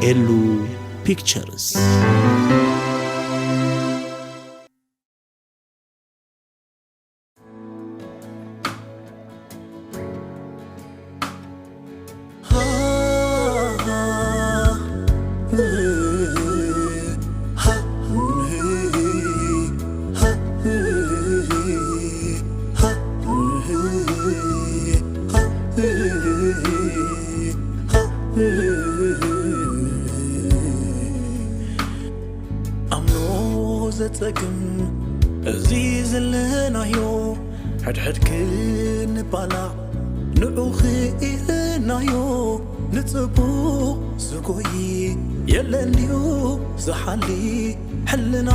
ኤሉ ፒክቸርስ። ኣምኖ ዘጸግም እዚ ዘለናዮ፣ ሕድሕድ ክንባላዕ ንዑ ክኢልናዮ። ንጽቡቕ ዝጎይ የለን ድዩ ዝሓሊ፣ ሕልና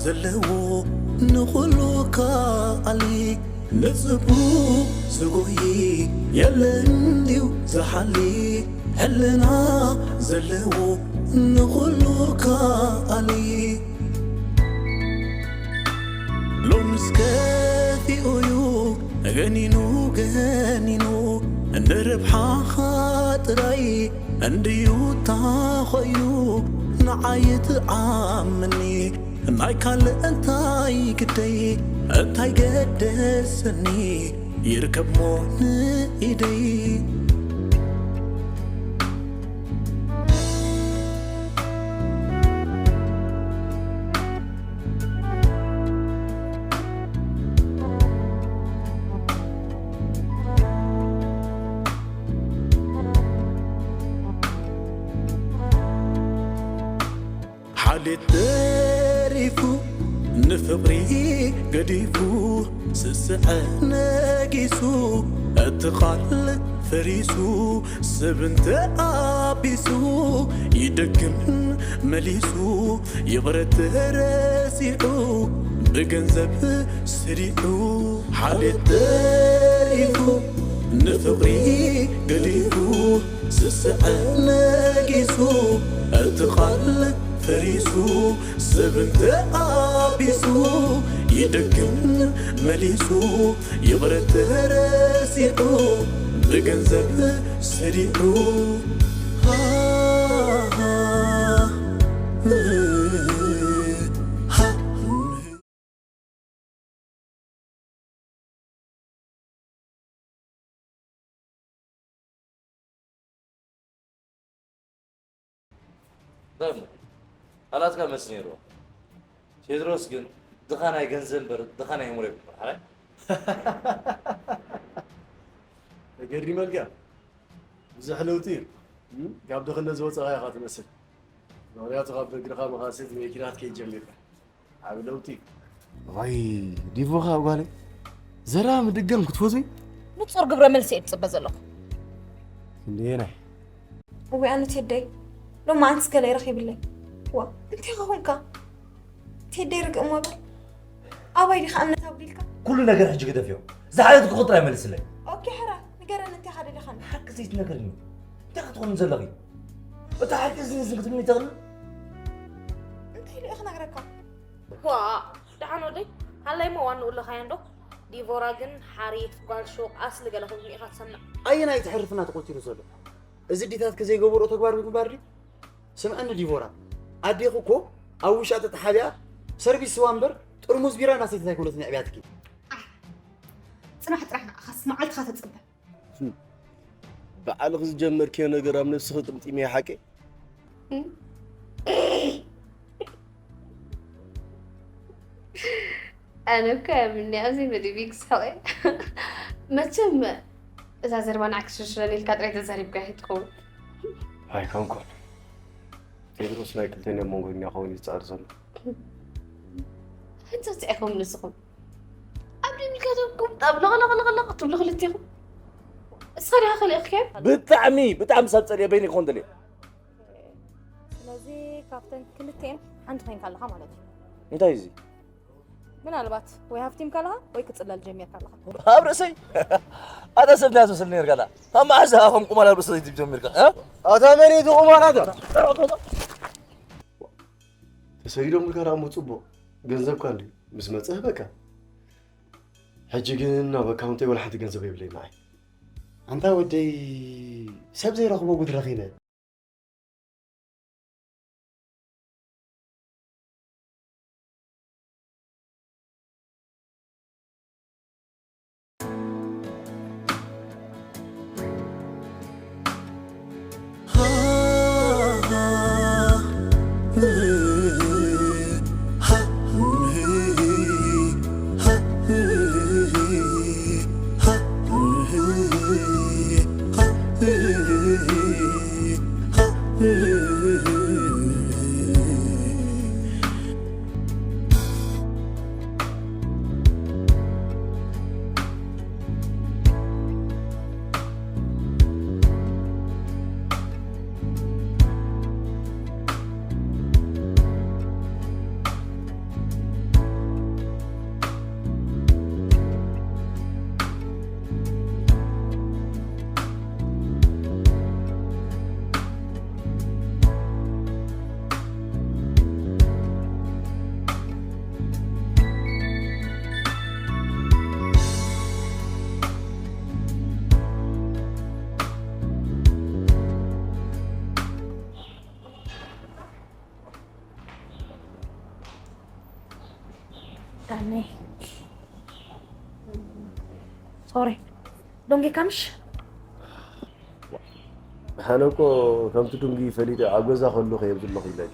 ዘለዎ ንኹሉ ከኣሊ። ንጽቡቕ ዝጎይ የለን ድዩ ዝሓሊ፣ ሕልና ዘለዎ ንኹሉ ከኣሊ። ሎምስ ከፊኡ'ዩ ገኒኑ ገኒኑ፣ ንረብሓኻ ጥራይ እንድዩ ታኾይኑ፣ ንዓይ ትዓምኒ ናይ ካልእ እንታይ ግደይ፣ እንታይ ገደሰኒ፣ ይርከብሞ ንኢደይ። ሓልየት ተሪፉ ንፍቕሪ ገዲፉ፣ ስስዐ ነጊሱ እቲ ቓል ፈሪሱ፣ ሰብ እንተ ኣቢሱ ይደግም መሊሱ፣ ይቕረ ተረሲዑ ብገንዘብ ስሪዑ። ሓልየት ተሪፉ ንፍቕሪ ገዲፉ፣ ስስዐ ነጊሱ እቲ ቓል ፈሪሱ፣ ሰብ እንተ ኣቢሱ ይደግም መሊሱ፣ ይቕረ ተረሲዑ ብገንዘብ ስሪዑ። እንታይ እሞ? ኣላትካ መስ ነይርዎ? ቴድሮስ ግን ድኻ ናይ ገንዘብ እምበር ድኻ ናይ ኣእምሮ ኣይኮነን፣ ሓራይ? ገሪመልካ። ብዙሕ ለውጢ እዩ። እም? ካብ ድኽነት ዝወፃኻ ኢኻ ትመስል። ምኽንያቱ ካብ በግርኻ መኻሰት መኪና ክትከይድ ጀሚርካ። ዓቢ ለውጢ እዩ። ዋይ ዲቮኻ ጓለይ ዘራ ምድገም ክትፈትዊ ንጹር ግብረ መልሲ እየ ዝጽበ ዘለኹ። ክንደየናይ እወ ኣነ ቴደይ ሎማዓንትስ ገለ ይረኺብለይ። ዋ እንታይ ኾንካ ቴደይ ርግእ እሞ በል። ኣባይ ዲኻ እምነት ኣጉዲልካ? ኩሉ ነገር ሕጂ ግደፍዮ። ዝሓለትኩ ጥራይ መልስለይ። ኦኬ ሕራይ ንገረኒ እንታይ ኢኻ ደሊኻኒ? ሓቂ ዘይትነግርኒ እንታይ ክትኾኒ ዘለኺ? እቲ ሓቂ እዚ ንዝንግትኒ ይተኽእል? እንታይ ኢለ እየ ክነግረካ? ዋእ ደሓን ወደይ ሃላይ እሞ ዋንኡ ኣለኻያ እንዶ ዲቮራ ግን ሓሪፍ ጓል ሹቕ ኣስሊ ገለ ክብሉ ኢኻ ትሰምዕ። ኣየናይ እቲ ሕርፍና ተቖጺሩ ዘሎ? እዚ ኣዴታትኪ ዘይገበርኦ ተግባር ምግባር ድዩ? ስምዐኒ ዲቮራ ኣዴኺ እኮ ኣብ ውሻጠ ተሓቢኣ ሰርቪስ ስዋ እምበር ጥርሙዝ ቢራ እናሰተየት ኣይኮነትን የዕብያትኪ። ጽናሕ ጥራሕ ንዓኻስ መዓልትኻ ተጸበ። ባዕልኺ ዝጀመርክዮ ነገር ኣብ ነብስኺ ጥምጢምዮ ሓቀይ? ኣነ እኮ ያምኒ ኣብዚ መደቢ ክስሕቕ እየ። መቸም እዛ ዘረባ ንዓኪ ሽርሽረኒ ኢልካ ጥራይ ተዛሪብካያ ኣይትኸውን። ኣይኮንኩን። ቴድሮስ ናይ ክልቴና መንጎኛ ክኸውን እዩ ዝጽዕር ዘሎ። ሕጂ እንታይ ኢኹም ንስኹም ኣብ ደም ኢልካትኩም ጠብለቕለቕለቕለቕ ትብሉ ክልቴኹም። እስኻ ዲኻ ከሊእኽካዮም? ብጣዕሚ ብጣዕሚ ሰብ ጸልየ በይነይ ክኾን ደልየ። ስለዚ ካብተን ክልቴን ሓንቲ ኮይንካ ኣለኻ ማለት እዩ። እንታይ እዚ? ምናልባት ወይ ሃፍቲምካ ኣለኻ ወይ ክጽለል ጀሚርካ ኣለኻ። ኣብ ርእሰይ ኣታ ሰብ ናይ ትመስል ነርካ ዳ ካብ መዓዝ ኢኻ ከም ቁማል ኣብ ርእሰይ ትብ ጀሚርካ እ? ኣታ መን እዩ እቲ ቁማል ኣታ? ተሰጊዶምልካ ደኣ እሞ ጽቡቕ ገንዘብካ እንድዩ ምስ መጸ ህበካ። ሕጂ ግን ኣብ ኣካውንተይ ወላ ሓንቲ ገንዘብ የብለይ ንዓይ። ኣንታ ወደይ ሰብ ዘይረኽቦ ጉድ ረኺበ። ዳነይ፣ ሶሪ፣ ዶንጌካ ምሽ? ኣነ እኮ ከምቲ ዱንጊ ፈሊጠ ኣብ ገዛ ከለኹ እየ ዘለኹ ኢለኪ።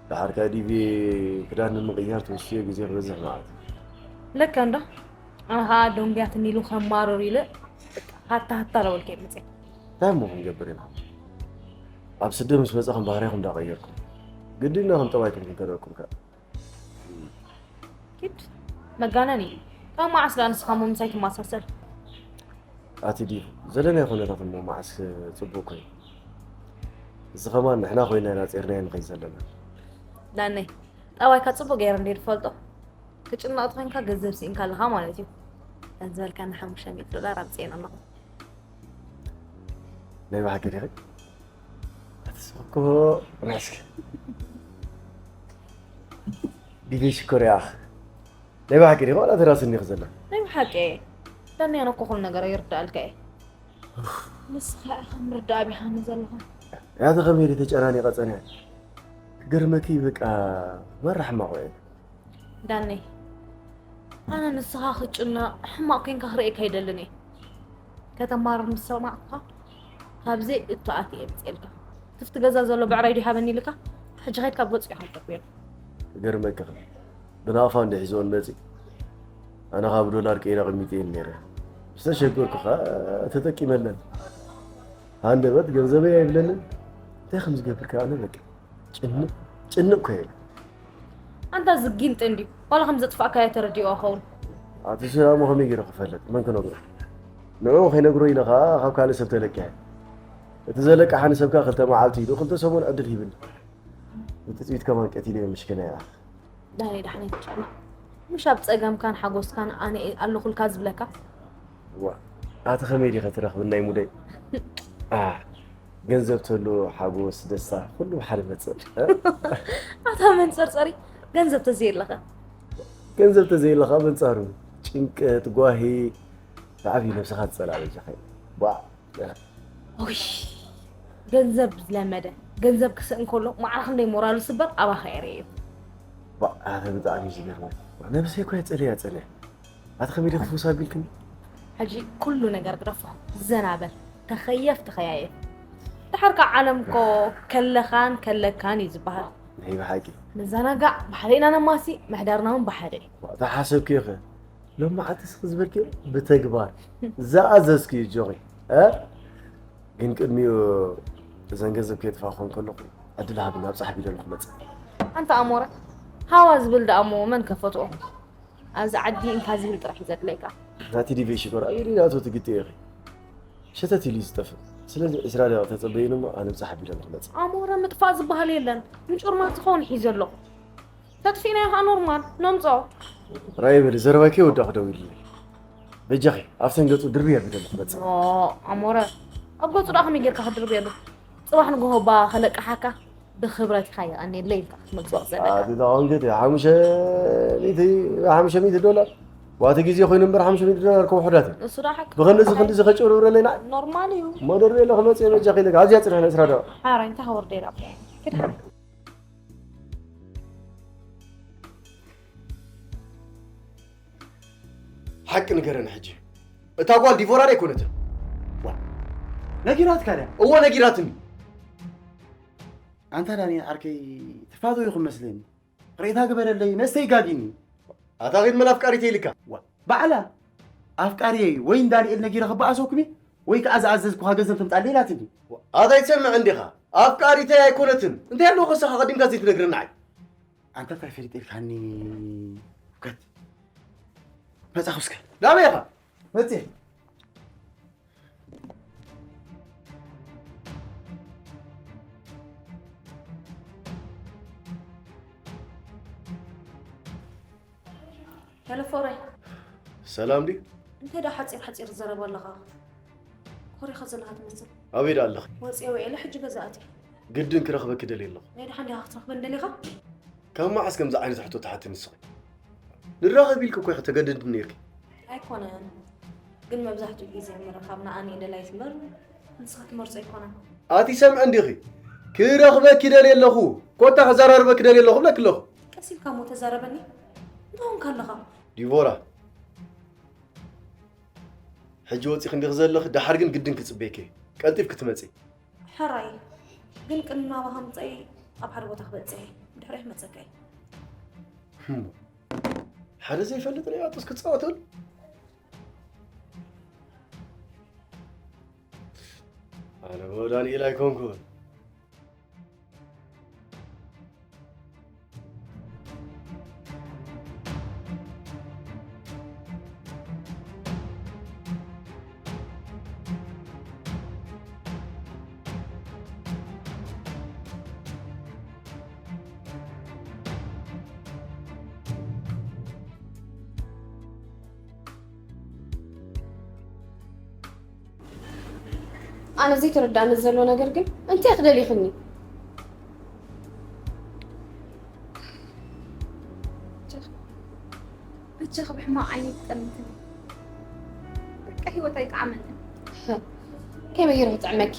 ደሓር ከኣ ዲቪ ክዳን ንምቕያር ተወስዮ ግዜ ክበዝሕ ማለት እዩ። ለካ እንዶ ኣነ ኸዓ ዶንግያትኒ ኢሉ ከማርር ኢለ በቃ ሃታ ሃታ ለበልከ መፅእ። እንታይ እሞ ክንገብር ኢና? ኣብ ስደት ምስ መጻኹም ባህርያኹም እንዳቐየርኩም ግድን ኢና ከም ጠባይኩም ክንከደኩም ከኣ። ኪድ መጋነን እዩ። ካብ መዓስ ደኣ ንስኻ እሞ ምሳይ ትመሳሰል? ኣቲ ዲቭ ዘለናዮ ኩነታት እሞ መዓስ ጽቡቕ ኮይኑ እዚ ኸማን ንሕና ኮይና ኢና ጼርናዮ ንኸይድ ዘለና። ዳነይ ጠባይካ ጽቡቕ ገይረ እንድየ ዝፈልጦ። ክጭነቕ ተኾይንካ ገንዘብ ስኢንካ ኣለኻ ማለት እዩ። ከም ዝበልካኒ ሓሙሽተ ሚእቲ ዶላር ኣምጽኤን ኣለኹ። ናይ ብሓቂ ዲኺ? ኣቲ ስቕ እኮ ራስኪ ዲቪ ሽኮር ያኽ ናይ ብሓቂ ዲኺ ዋላ ተራስኒ ኺ ዘላ? ናይ ብሓቂ እየ። ዳኒ ኣነ እኮ ኩሉ ነገር ይርዳእልካ እየ። ንስኻ ኢኻ ምርዳእ ኣቢኻኒ ዘለኻ። ያተ ኸመይ ኢለ ተጨናኒቐ ጸኒሐ። ክገርመኪ በቃ ማራ ሕማቕ እየ። ዳነይ ኣነ ንስኻ ክትጭነቕ ሕማቕ ኮይንካ ክርእየካ ኣይደልን እየ። ከተማርር ምስ ሰማዕኩኻ ካብዘይ እቶኣት እየ ምፅኤልካ። ትፍቲ ገዛ ዘሎ ብዕራይ ድዩ ሃበኒ ኢልካ ሕጂ ከይድካ ኣብ ገፁ ኢኻ ትደርብዮ። ክገርመኪ ብናቕፋ እንደ ሒዝኦን መፂ ኣነ ካብ ዶላር ቀይረ ኣቐሚጠ እየን ነይረ። ዝተሸገርኩ ከዓ ተጠቂመለን። ሃንደበት ገንዘበይ ኣይብለንን እንታይ ከም ዝገብር ከዓ ኣነ በቃ ጭንቕ ጭንቕ ኮ ኢለ። ኣንታ እዚ ጊንጢ እንድዩ ዋላ ከም ዘጥፋእካዮ ተረዲኡ ኸውን። ኣቲ ሰላሙ ከመይ ገይሩ ክፈልጥ መን ክነግሮ? ንዕኡ ከይነግሮ ኢለ ከዓ ካብ ካልእ ሰብ ተለቂሐ። እቲ ዘለቀሓኒ ሰብካ ክልተ መዓልቲ ኢሉ ክልተ ሰሙን ዕድል ሂብኒ። ንትፅቢት ከማን ቀቲለዮ ምሽክና ይኣኽ። ዳኒ ዳሕነይ ትጨነቕ። ምሽ ኣብ ጸገምካን ሓጎስካን ኣነ እየ ኣለኹልካ ዝብለካ። ዋ ኣቲ ከመይ ዲኸ ትረኽብናይ ሙደይ? ኣ ገንዘብ ተሎ ሓጎስ ደስታ ኩሉ ብሓደ መጽእ። ኣታ መንጸርጸሪ ገንዘብ ተዘየለኸ? ገንዘብ ተዘየለኻ በንጻሩ ጭንቀት ጓሂ ብዓብዩ ነብስኻ ትጸላእ በጃኻ። ዋ ኦይ ገንዘብ ዝለመደ ገንዘብ ክስእ እንከሎ ማዕረ ክንደይ ሞራሉ ስበር ኣባኻ የርእዩ። ኣተ ብጣዕሚ እዩ ዝገርመ ነብሰይ እኳ የጸለያ ጸለያ ኣቲ ከመይ ኢለ ክፍውስ ኣቢልክኒ? ሕጂ ኩሉ ነገር ግደፎ፣ ዘና በል፣ ተኸየፍ ተኸያየፍ። ድሓር ካብ ዓለም እኮ ከለኻን ከለካን እዩ ዝበሃል። ናይ ብሓቂ። ንዘናጋዕ ብሓደ ኢና ነማሲ፣ ምሕዳርና እውን ብሓደ እዩ። ተሓሰብክዮ ኸ? ሎማዓንቲ እስኺ ዝበልክዮ ብተግባር ዝኣዘዝክዮ እጆኺ። እ? ግን ቅድሚኡ እዘን ገንዘብ ከየጥፋእኹ እንከለኹ ዕድል ሃብኒ፣ ኣብጻሕ ቢለኒ ክመጽእ። ኣንታ ኣሞረ፣ ሃዋ ዝብል ደኣ እሞ መን ከፈትኦ? ኣብዚ ዓዲ እንካ ዝብል ጥራሕ እዩ ዘድለየካ። ናቲ ዲቪ ሽኮር ኣየለ ናቱ ትግጥዮ ኢኺ። ሸተት ኢሉ እዩ ዝጠፍእ። ስለዚ ዕስራ ደቂቕ ተጸበይኒ እሞ ኣነ ብጻሕ ኣቢለ ንኽመጽእ። ኣሞረ ምጥፋእ ዝበሃል የለን። ምንጩር ማልቲ ክኸውን ሒዘ ኣለኹ። ተጥፊእናዮ ከዓ ኖርማል ነምጽኦ። ራይ በሊ ዘረባኪ ወዳእኹ ደው ኢልኒ። በጃኺ ኣብተን ገጹ ድርብይ ኣቢለ ንኽመጽእ። ኖ ኣሞረ ኣብ ገጹ ደኣ ከመይ ጌርካ ክድርብየሉ? ጽባሕ ንግሆ እባ ከለቅሓካ። ብኽብረት ኢኻ የቐንየለይ ኢልካ ክትመልሶ ዘለካ። ኣቲ ተቐንግቲ ሓሙሽተ ሚእቲ ሓሙሽተ ሚእቲ ዶላር ዋቲ ግዜ ኮይኑ እምበር ሓሙሽተ ሚእቲ ዶላር ከውሕዳት እዩ። እሱ ዶ ሓቂ? ብኸንድዚ ክንድዚ ከጭብርብረለይ ንዓይ ኖርማል እዩ። መደር የለ ክመፅእ መጃ ኺለካ ኣብዚኣ ፅንሕና ዕስራ ደቂቕ። ሓራይ እንታይ ከወርደ ኢላ ኣቦ። ክድሓን። ሓቂ ንገረኒ ሕጂ እታ ጓል ዲቮራ ዶ ኣይኮነትን? ዋ ነጊራትካ ድያ? እወ ነጊራትኒ። ኣንታ ዳኒ ዓርከይ ትፋተው ኢኹም መስለኒ። ሬታ ግበረለይ መስተይ ጋጊኒ። ኣታ ኺድ መን ኣፍቃሪተይ ኢልካ? ዋ ባዕላ ኣፍቃሪየይ ወይን ዳንኤል ነጊረ ክበኣሰኩም እየ። ወይ ከዓ ዝኣዘዝኩኻ ገንዘብ ተምጻለይ ኢላትኒ። ኣታ ኣይትሰምዕን ዲኻ? ኣፍቃሪተይ ኣይኮነትን። እንታይ ኣለዎ ከሳኻ ቀዲምካ ዘይትነግረኒ? ኣይ፣ ኣንታ እንታይ ፈሊጠ ኢልካኒ? ከት መጻኹ እስከ። ናበይ ኢኻ? መጽእ። ሄሎ፣ ፎረይ። ሰላም ድዩ? እንታይ ዶ ሓጺር ሓጺር ትዛረብ ኣለኻ? ኮሪኻ ዘለኻ ትመስል። ኣበይ ደኣ ኣለኺ? ወጺኤ ውዒለ፣ ሕጂ ገዛ ኣትየ። ግድን ክረኽበኪ ደልየ ኣለኹ። ናይ ደሓን ዲኻ ክትረኽበኒ ደሊኻ? ካብ መዓስ ከምዚ ዓይነት ሕቶ ትሓትኒ ንስኺ? ንራኸብ ኢልኪ እኮ ኢኺ ተገድድኒ ነይርኪ። ኣይኮነን። ግን መብዛሕትኡ ግዜ ምርኻብና ኣነ እየ ደላይት እምበር ንስኻ ትመርጾ ኣይኮነን። ኣቲ ሰምዐ እንዲኺ? ክረኽበኪ ደልየ ኣለኹ። ኮታ ከዘራርበኪ ደልየ ኣለኹ እብለኪ ኣለኹ። ቀስ ኢልካ እሞ ተዛረበኒ። እንታይ ኾንካ ኣለኻ? ዲቦራ፣ ሕጂ ወጺኺ እንዲኺ ዘለኺ፣ ደሓር ግን ግድን ክጽበየኪ እየ። ቀልጢፍኪ ትመጺ። ሕራይ፣ ግን ቅድሚ ናባኻ ምጻይ ኣብ ሓደ ቦታ ክበጽሕ እየ። ብድሕሪኡ ክመጸካ እየ። ህም። ሓደ ዘይፈልጥ ናይ ኣጡስ ክጻወተሉ? ኣነ ዳንኤል ኣይኮንኩን። ኣነ ዘይተረዳእኒ ዘሎ ነገር ግን እንታይ ክደሊኽኒ? ብቻ ብሕማቕ ዓይኒ ትጠምትኒ። በቃ ህይወት ኣይጠዓመንን። ከመይ ገይሩ ክጥዕመኪ?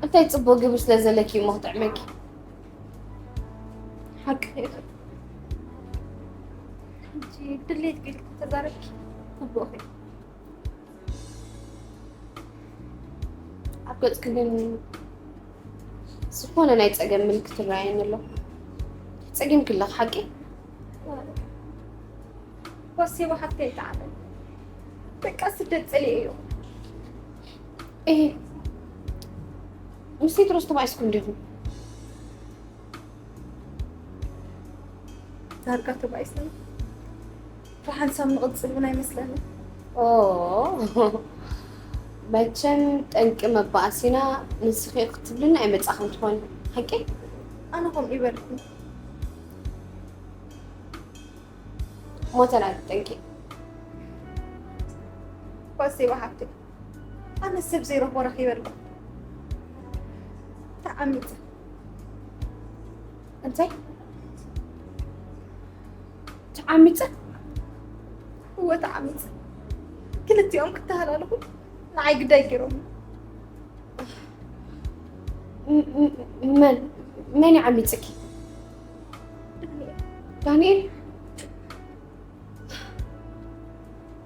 እንታይ ጽቡቕ ግብሪ ስለ ዘለኪ እሞ ክጥዕመኪ? ሓቂ ኢኺ። ሕጂ ድሌት ጌርኪ ተዛረብኪ ጽቡቕ ኢኺ። ኣብ ገጽኪ ግን ዝኾነ ናይ ጸገም ምልክት ይረኣየኒ ኣሎ። ጸጊምኪ ኣለኺ ሓቂ? ወሴቦ ሓፍተይ ኣይጠዓመን። በቃ ስደት ጸሊኤዮ። እህ፣ ምስ ቴድሮስ ተባኢስኩም ዲኹም? ዳርጋ ተባኢስና። ብሓንሳብ ንቕጽል እውን ኣይመስለንን። ኦ፣ መቸም ጠንቂ መባእሲና ንስኺ ክትብልኒ ኣይመጻኽን ትኾኒ። ሓቂ? ኣነ ከምኡ ይበልኩ። ሞተና ጠንቂ። ወሴቦ ሓፍተይ፣ ኣነ ሰብ ዘይረኽቦ ረኺበ ኣለኹ። ተዓሚጸ። እንታይ? ተዓሚጸ? እወ፣ ተዓሚጸ። ክልቲኦም ክተሃላለኹ ንዓይ ግዳይ ገይሮም። ም-፣ ም-፣ መን፣ መን እዩ ዓሚጽኪ? ዳንኤል። ዳንኤል?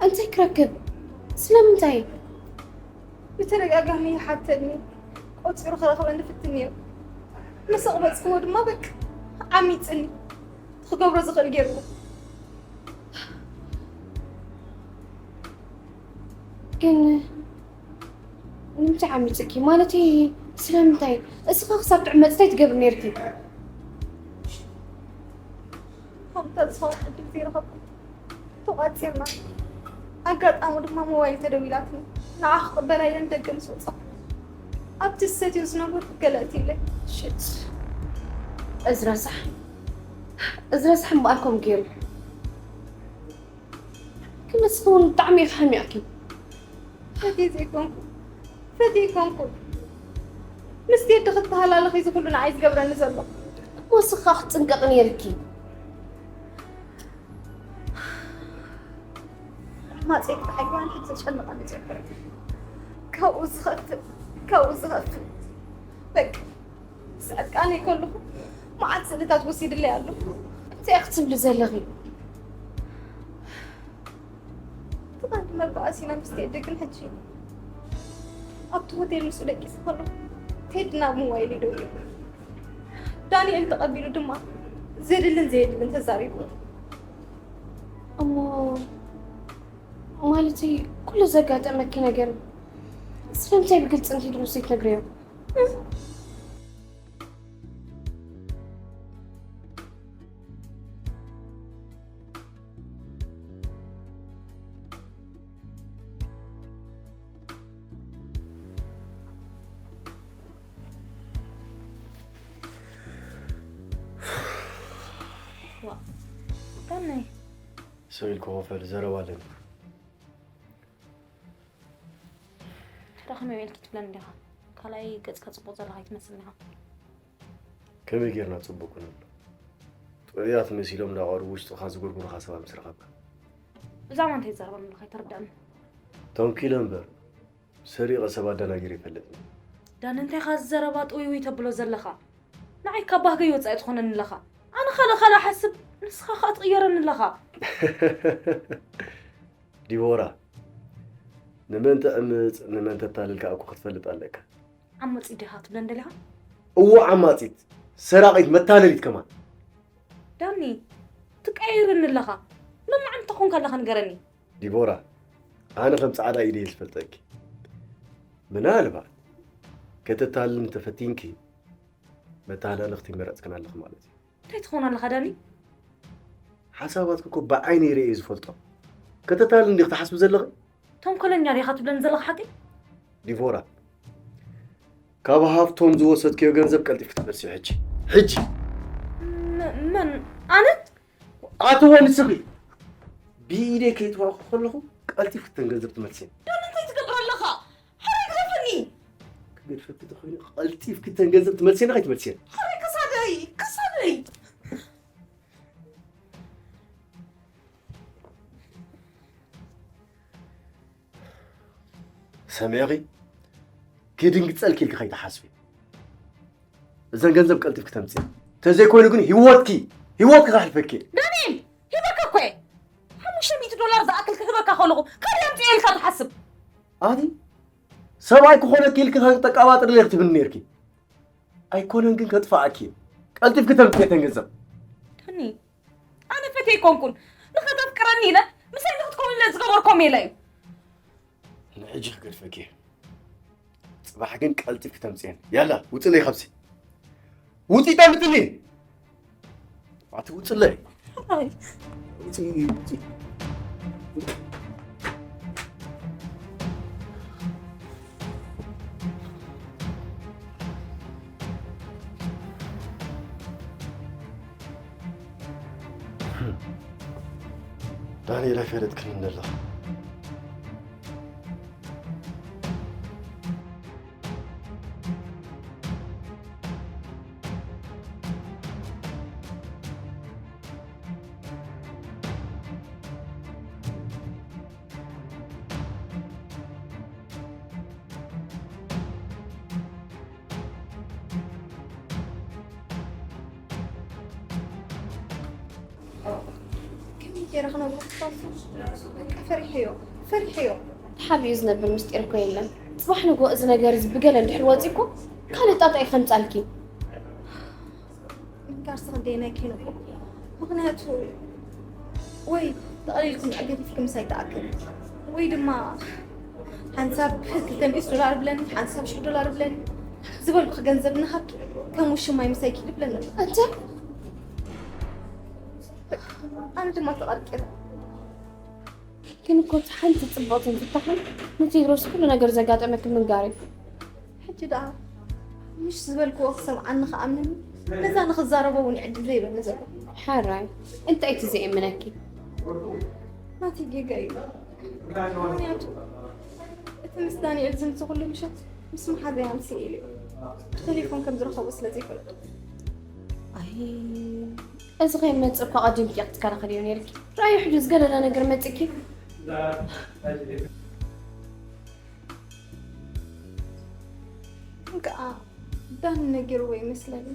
እንታይ ክረክብ? ስለምንታይ? ብተደጋጋሚ ይሓተኒ፣ ቆጺሩ ክረኽበኒ ፍትን ነይሩ። ምስ ኣቕበጽክዎ ድማ በቃ ዓሚጽኒ፣ ክገብሮ ዝኽእል ገይርዎ። ግን ንምንታይ ዓሚጽኪ? ማለተይ ስለምንታይ? እስኻ ክሳብ ጥዕመጽ እንታይ ትገብሪ ነይርኪ? ከምታ ዝኸውን ዕድል ዘይረኸብኩ ተቋጺርና። ኣጋጣሚ ድማ ሞባይል ተደዊላትኒ። ንዓ ክቕበላ ኢለ ንደገ ምስ ወጻኹ፣ ኣብቲ ዝሰትዮ ዝነበርኩ ገለ እትይለይ። ሽት። እዚ ረሳሕ፣ እዚ ረሳሕ እምበኣር ከምኡ ገይሩ። ግን ንስኺ እውን ብጣዕሚ ኢኺ ሓሚቕኪ። ፈትየ ዘይኮንኩ፣ ፈትየ ኣይኮንኩን። ምስ ቴዲ ክትተሃላለኺ እዚ ኩሉ ንዓይ ዝገብረኒ ዘሎ። እሞ ንስኺ ክትጥንቀቒ ነይርኪ። ማፀይ ክትሓይዋን ሕጂ ዘጨንቐኒ ጀመረ። ካብኡ ዝኸፍእ፣ ካብኡ ዝኸፍእ። በቃ፣ ምስ ዕርቃነይ ከለኹ መዓት ስእልታት ወሲድለይ ኣሎ። እንታይ ክትብሊ ዘለኺ? ትቐንዲ መባእሲና ምስ ቴዲ ግን ሕጂ ኣብቲ ሆቴል ምስኡ ደቂሰ ከለኹ ቴዲ ናብ ሞባይለይ ደዊሉ። ዳንኤል ተቐቢሉ ድማ ዘድልን ዘየድልን ተዛሪቡ። እሞ ማለተይ ኩሉ ዘጋጠመኪ ነገር ስለምንታይ ብግልፂ ንቴድሮስ ዘይትነግርዮ? ዋ፣ ከመይ? ሰው ኢልኩ ክፈል ዘረባ ኣለኒ። ሕራኸመ ኢልኪ ትብለኒ ዲኻ? ካልኣይ ገጽካ ጽቡቕ ዘለኻ ኣይትመስልን ኢኻ። ከመይ ጌርና ጽቡቕ ክንብል? ጥዑያት መሲሎም እንዳቐረቡ ውሽጥኻ ዝጉርጉሩኻ ሰባት ምስ ረኸብካ። ብዛዕባ እንታይ ትዛረበኒ ዘለኻ ኣይተረድኣንን። ተንኪለ እምበር፣ ሰሪቐ ሰብ ኣደናጊረ ኣይፈልጥን። ዳኒ፣ እንታይ ኢኻ እዚ ዘረባ ጥውይውይ ተብሎ ዘለኻ? ንዓይ ካብ ባህገይ ወጻኢ ትኾነኒ ኣለኻ። ኣነ ካልእ ካልእ ሓስብ፣ ንስኻ ኸኣ ትቕየረኒ ኣለኻ። ዲቦራ፣ ንመን ተዕምጽ፣ ንመን ተታልል ከኣ እኮ ክትፈልጥ ኣለካ። ዓማጺት ዲኻ ትብለን ደሊኻ? እዎ ዓማጺት፣ ሰራቒት፣ መታለሊት ከማን። ዳኒ፣ ትቀይርኒ ኣለኻ። ሎማዓንቲ እንታይ ኮንካ ኣለኻ ንገረኒ። ዲቦራ፣ ኣነ ከም ጻዕዳ ኢደ እየ ዝፈልጠኪ። ምናልባት ከተታልልኒ ተፈቲንኪ፣ መተሃላለኽቲ ይመረጽክን ኣለኺ ማለት እዩ። እንታይ ትኸውን ኣለኻ ዳኒ? ሓሳባትኪ እኮ ብዓይነይ ርእየ እየ ዝፈልጦ። ከተታልልኒ ዲኺ ትሓስቢ ዘለኺ? ተንኮለኛ ዲኻ ትብለኒ ዘለኻ ሓቂ? ዲቦራ፣ ካብ ሃፍቶም ዝወሰድክዮ ገንዘብ ቀልጢፍኪ ትመልስዮ ሕጂ። ሕጂ! መ-፣ መን? ኣነ? ኣትዎ ንስኺ! ብኢደይ ከይተዋእኩ ከለኹ ቀልጢፍኪ እተን ገንዘብ ትመልስየን። ዳኒ እንታይ ትገብር ኣለኻ? ሕራይ ግደፈኒ! ክገድፈኪ ተኾይኑ ቀልጢፍኪ እተን ገንዘብ ትመልስየን ከይትመልስየን? ሕራይ ክሳደይ! ክሳደይ! ሰሚዕኺ? ክድንግጸልኪ ኢልኪ ከይትሓስቢ። እዘን ገንዘብ ቀልጢፍኪ ተምጽእ። ተዘይኮይኑ ግን ህይወትኪ፣ ህይወትኪ ከሕልፈኪ። ዳንኤል፣ ሂበካ እኮ እየ። ሓሙሽተ ሚእቲ ዶላር ዝኣክል ክህበካ ከለኹ፣ ካልእ ኣምጽእ ኢልካ ትሓስብ? ኣቲ፣ ሰብኣይ ክኾነኪ ኢልኪ ከተቀባጥርለይ ክትብኒ ነይርኪ። ኣይኮነን ግን ከጥፍኣኪ እየ። ቀልጢፍኪ ተምጽእ እተን ገንዘብ። ዳኒ፣ ኣነ ፈትየ ኣይኮንኩን። ንኸተፍቅረኒ ኢለ፣ ምሳይ ንኽትከውን ኢለ ዝገበርኮ ሜላ እዩ። ንሕጂ ክገድፈኪ እየ። ጽባሕ ግን ቀልጢፍኪ ተምጽእየን። ያላ፣ ውጽለይ ካብዚ። ውጺ ጠምጥኒ። ኣቲ ውጽለይ። ኣይ። ውጺ፣ ውጺ። ዳንኤል ኣይፈለጥክን እንደለኻ። ከመይ ገይረ ክነግሮ ክፈልጥ? በቃ ፈሪሐዮ፣ ፈሪሐዮ። ተሓቢኡ ዝነብር ምስጢር እኮ የለን። ጽባሕ ንግሆ እዚ ነገር እዚ ብገለ እንድሕር ወጺ እኮ ካልእ ጣጣ እዩ ከምጻልኪ። ምንጋር ስኽንደይ ናይ ኪኖ እኮ። ምኽንያቱ ወይ ተቐሊልኩም ኣገዲፍኩም ምሳይ ተኣከብ ወይ ድማ ሓንሳብ ክልተ ሚእቲ ዶላር ብለኒ፣ ሓንሳብ ሽሕ ዶላር ብለኒ ዝበልኩ ገንዘብ እናሃብኪ ከም ውሽማይ ምሳይ ኪዲ ብለኒ። ኣንተ ኣነ ድማ ተቐርቂረ። ግን እኮ እቲ ሓንቲ ጽብቕትን ፍታሕን ንቴድሮስ ኩሉ ነገር ዘጋጠመኪ ምንጋር እዩ። ሕጂ ደኣ ምሽ ዝበልክዎ ክሰምዓኒ ክኣምነኒ ነዛ ንኽዛረቦ እውን ዕድል ዘይበኒ ዘሎ። ሕራይ እንታይ እቲ ዘየምነኪ? ናተይ ጌጋ እዩ። ምኽንያቱ እቲ ምስ ዳንኤል ዝምስኽሉ ምሸት ምስ መሓዘይ ኣምስየ ኢሉ እዩ። ብቴሌፎን ከም ዝረኸቦ ስለ ዘይፈለጡ። ኣይ፣ እዚ ከይመጽእ እኮ ኣቐዲምኪ ኢኺ ክትከላኸልዮ ነይርኪ። ርኣዩ ሕጂ ዝገደደ ነገር መጺእኪ። ግን ከኣ ዳኒ ነጊርዎ ይመስለኒ።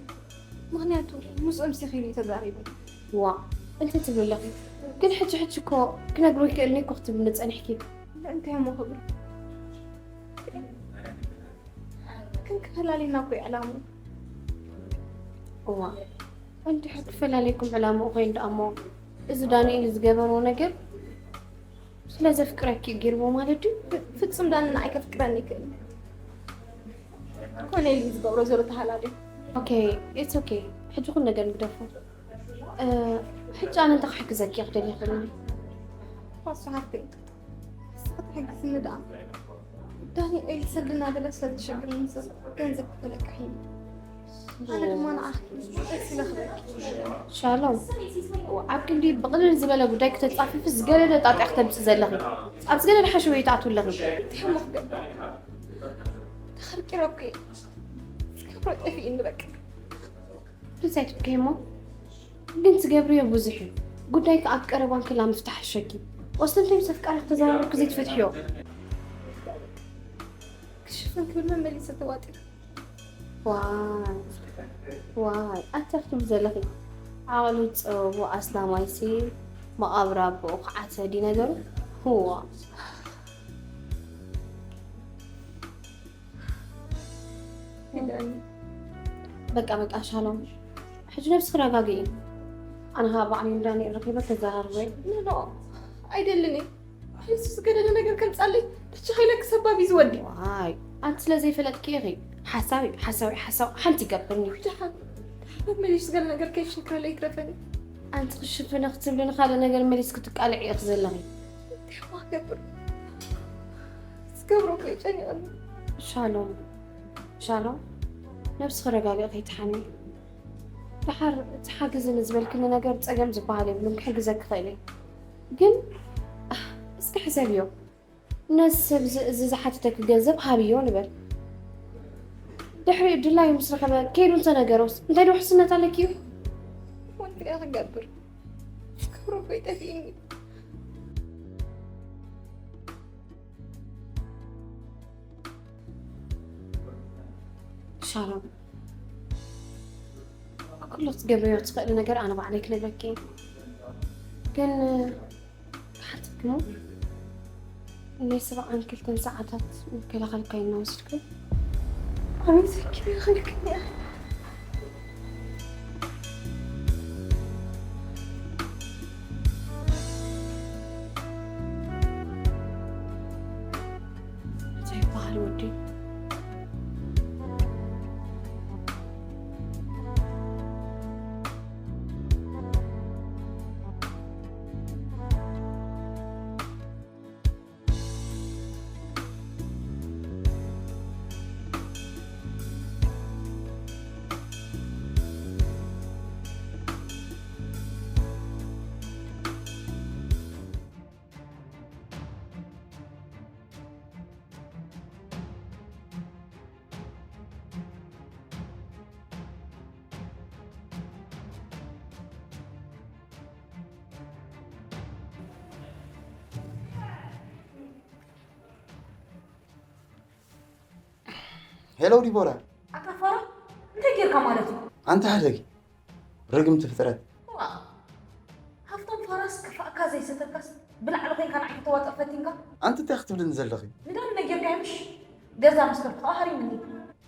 ምኽንያቱ ምስኦም ሲኺሉ እዩ ተዛሪቡ። ዋ፣ እንታይ ትብሊ ኣለኺ? ግን ሕጂ ሕጂ እኮ ክነግሮ ይክእልኒ እኮ ክትብልኒ ጸኒሕኪ። እንታይ እሞ ክብል? ግን ክፈላልየና እኮ እዩ ዕላምኡ። እዋ፣ እንድሕር ክፈላልየኩም ዕላምኡ ኮይኑ ደኣ እሞ፣ እዚ ዳንኤል ዝገበሮ ነገር ስለ ዘፍቅረኪ እዩ ገይርዎ ማለት ድዩ? ብ-፣ ፍጹም ዳኒ ንዓይ ከፍቅረኒ ይክእል። ኮነ ኢሉ ዝገብሮ ዘሎ ተሃላልዩ። Okay, it's okay. ሕጂ ኩሉ ነገር ንግደፎ። ሕጂ ኣነ እንታይ ክሕግዘኪ ክደሊ ይኽእል? ኳሱ ሓፍተይ፣ ንስኺ ትሕግዝኒ ደኣ። ዳንኤል ሰልድና ገለ ስለ ዘሸግረኒ ዘሎ ገንዘብ ክተለቅሒ። ኣነ ድማ ንዓኺ እዚለ ክበኪ። ሻሎም፣ ኣብ ክንዲ ብቕልል ዝበለ ጉዳይ ክተጻፍፊ ዝገለለ ጣጢያ ክተምጽእ ዘለኺ። ኣብ ዝገለለ ሓሸወ ይትኣትው ኣለኺ። እንታይ እሞ ክገብር? ተኸርቂረ እኮ እየ። ዝገብሮ ጠፊእኒ በቃ። ብዛይ ትብከይ እሞ ግን ትገብርዮ ብዙሕ እዩ። ጉዳይኪ ኣብ ቀረባ እንክላ ምፍታሕ ይሸኪ። ወስንተይ ምስ ኣፍቃሪ ክተዘራረብኪ ዘይትፈትሕዮ? ክሽፍን ክብል መመሊሰ ተዋጢረ። ዋይ ዋይ ኣታ ክትብሊ ዘለኺ ዓቕሉ ዝጸበቦ ኣስላማይሲ መቓብር ኣቦኡ ክዓተ ድዩ ነገሩ? ህዋ ኪዳኒ። በቃ በቃ ሻሎም፣ ሕጂ ነብስኺ ረጋግኢ። ኣነ ኸኣ ባዕለይ ንዳንኤል ረኺበ ከዘራርቦ እየ። ኖ ኖ፣ ኣይደልን እየ። ሕጂ ዝገደደ ነገር ከምጻለይ ተቻኺለ ክሰባብ እዩ ዝወዲ። ዋይ ኣንቲ ስለ ዘይፈለጥኪ ኢኺ። ሓሳዊ ሓሳዊ ሓሳዊ ሓንቲ ይገብርኒ። ደሓን ደሓን መሊሽ ዝገለ ነገር ከይሽንክረለ ይትረፈኒ። ኣንቲ ክሽፍነ ክትብሊ ንኻልእ ነገር መሊስ ክትቃልዒ ኢኺ ዘለኺ። እንታይ እሞ ክገብር? ዝገብሮ እኮ እዩ ጨኒቐኒ። ሻሎም ሻሎም፣ ነብስኺ ረጋግኢ ከይትሓሚ። ደሓር እቲ ሓግዝኒ ዝበልክኒ ነገር ጸገም ዝበሃል የብሉን፣ ክሕግዘኪ ክእል እየ። ግን እስኪ ሕሰብዮ፣ ነዚ ሰብ እዚ እዚ ዝሓተተኪ ገንዘብ ሃብዮ ንበል። ድሕሪኡ ድላዩ ምስ ረኸበ ከይዱ እንተነገሮስ እንታይ ዶ ውሕስነት ኣለኪ እዩ? ወንድያ ክገብር ክብሩ እኮ ይጠፊእኒ። ሻሎም፣ ኩሉ ክትገብርዮ ትኽእሊ ነገር ኣነ ባዕለይ ክነግረኪ እየ። ግን ክሓተኪ እሞ ናይ ሰብዓን ክልተን ሰዓታት መከላኸልካ እናወሰድኩ ኣበይ ዘኪረ ይኽእልክኒ እያ። እንታይ ይበሃል ወዲ? ሄሎ ዲቦራ። ኣታ ፋራ፣ እንታይ ጌርካ ማለት እዩ? ኣንቲ ሓደጊ፣ ርግምቲ ፍጥረት። ዋ፣ ሃብቶም ፋራስ ክፋእካ ዘይሰተካስ ብላዕሊ ኮይንካ ንዓይ ከተዋጥእ ፈቲንካ? ኣንቲ እንታይ ክትብልኒ ዘለኺ? ንዳኒ ነጊርካዮ ምሽ? ገዛ ምስ ከድኩ ከኣ ሃሪምኒ።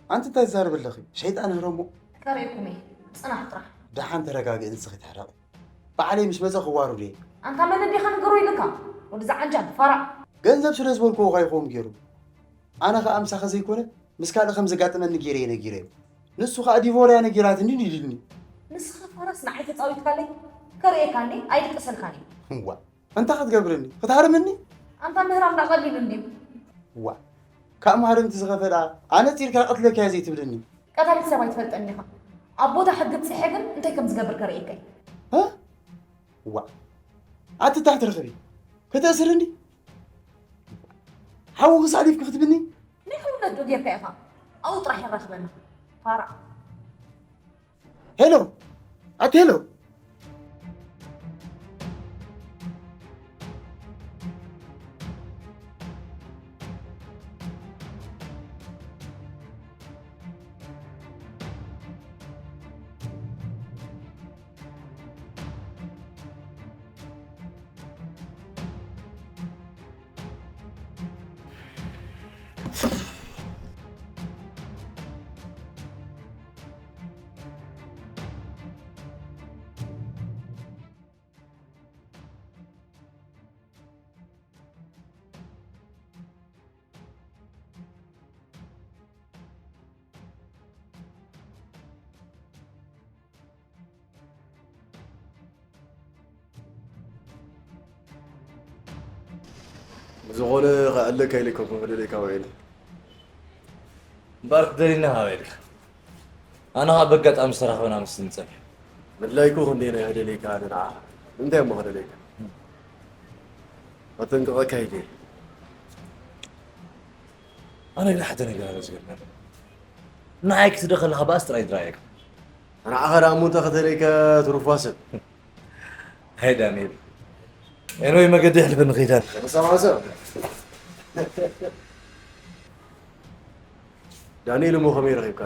ኣንቲ እንታይ ትዛረቢ ኣለኺ? ሸይጣን ህረሞ። ከርእየኩም እየ፣ ጽናሕ ጥራሕ። ደሓን ተረጋግኢ ንስኺ ትሕረቒ። ባዕለይ ምስ መጸ ክዋርዶ እየ። ኣንታ መን እንዲኻ ንገሮ ኢልካ? ወዲ ዝዓንጃል ፋራ። ገንዘብ ስለ ዝበልክዎ ከይኸውን ገይሩ። ኣነ ኸኣ ምሳኺ ዘይኮነ ምስ ካልእ ከም ዘጋጥመኒ ገይረ እየ ነጊረዮ። ንሱ ኸኣ ዲቮርያ ነጊራትኒ ኢሉኒ። ንስኻ ፋራስ ንዓይ ተጻዊትካለይ? ከርእየካ እንዴ? ኣይድቅሰልካን እየ። እዋ፣ እንታይ ክትገብርኒ? ክትሃርምኒ? ኣንታ ምህራም ዳ ቀሊሉ እንድዩ። እዋ፣ ካብ መሃርምቲ ዝኸፈላ ኣነጺርካ ቀትለካ እየ ዘይትብልኒ። ቀታሊት ሰብ ኣይትፈልጠን ኢኻ። ኣብ ቦታ ሕጊ ብጽሐ ግን እንታይ ከም ዝገብር ከርእየካ እየ። እ? ዋ። ኣቲ ታሕቲ ርኽቢ። ከተእስርኒ? ሓዊ ክሳሊፍኪ ክትብኒ? ናይ ሕውነት ዶ ጌርካ ኢኻ? ኣብኡ ጥራሕ የራኽበና። ፋራ። ሄሎ። ኣቲ ሄሎ። ብዝኾነ ከዕለካ ኢለ እኮ ክደልየካ ውዒለ። እምበኣር ክደልየና ካበይ ኢልካ? ኣነ ኸኣ በጋጣሚ ዝተራኸብና መስልኒ ጸኒሑ። ምድላይኩ ክንደየናይ ክደልየካ ኣነ ንዓኻ? ንምንታይ እሞ ክደልየካ? ከጠንቅቐካ ኢለ እየ። ኣነ ግን ሓደ ነገር ኣሎ ዝገርመኒ። ንዓይ ክትርኢ ከለኻ ባእሲ ጥራይ ዝረኣየካ። ንዓኻ ደኣ እሞ እንታይ ክደልየካ ትሩፋ ሰብ? ሃይ ዳንኤል። ኤንወይ መገዲ የሕልፈኒ ከይዳን። ተሰማሰ። ዳንኤል እሞ ከመይ ረኺብካ?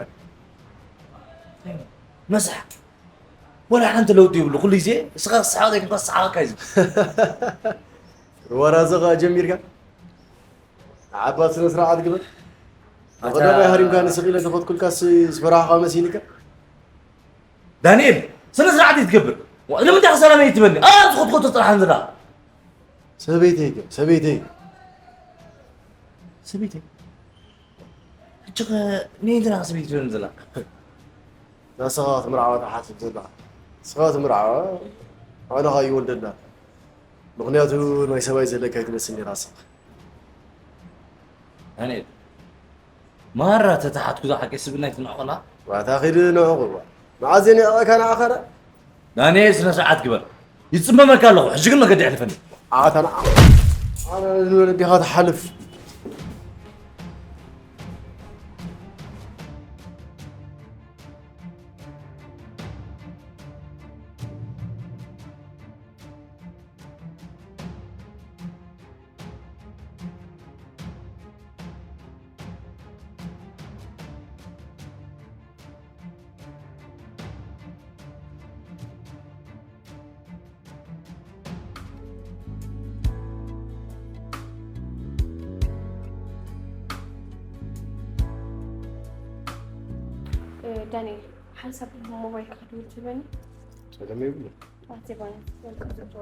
መስሓ። ወላ ሓንቲ ለውጢ ይብሉ። ኩሉ ግዜ እስኻ ክትስሓቕ ዘይኮንካ ዝሰሓቐካ እዩ ዝብል። ወራዘ ኸኣ ጀሚርካ? ንዓባት ስነ ስርዓት ግበር። ኣታ ብቐዳማይ ሃሪምካ ንስቕ ኢለ ተኸትኩልካስ ዝፈራሕኻ መሲልካ? ዳንኤል፣ ስነ ስርዓት ይትገብር። ዋ፣ ንምንታይ ሰላም ይትበኒ? ኣብ ዝኸትኮቶ ጥራሕ እንዝራ። ሰበይተይ ከ፣ ሰበይተይ። ሰበይተይ? ሕጂ ኸ ንእንትና ሰበይቲ ትበኒ ዘላ? ንስኻ ክትምርዓዋ ትሓስብ ዘለኻ። ንስኻ ትምርዓዋ፣ ኣነ ኸኣ ይወልደላ። ምኽንያቱ ናይ ሰብኣይ ዘለካ ኣይትመስልኒ ራስኻ። ዳንኤል፣ ማራ ተተሓትኩ ዝሓቂ ስብእና ኣይትንዕቕ ከላ? ዋታ ኺድ ንዕቕ እዋ። መዓዝ እየ ንዕቐካ ንዓኻ ደኣ? ዳንኤል፣ ስነ ስርዓት ግበር። ይጽመመካ ኣለኹ። ሕጂ ግን መገዲ የሕልፈኒ። ኣታ ንዓ-፣ ኣነ ንበለ ዲኻ ትሓልፍ? እ፣ ዳኒ፣ ሓንሳብ ሞባይልካ ክድውል ትህበኒ? ጸገም የብሉን። ኣቲ ባኒ፣ ወልካ ዝብሎ።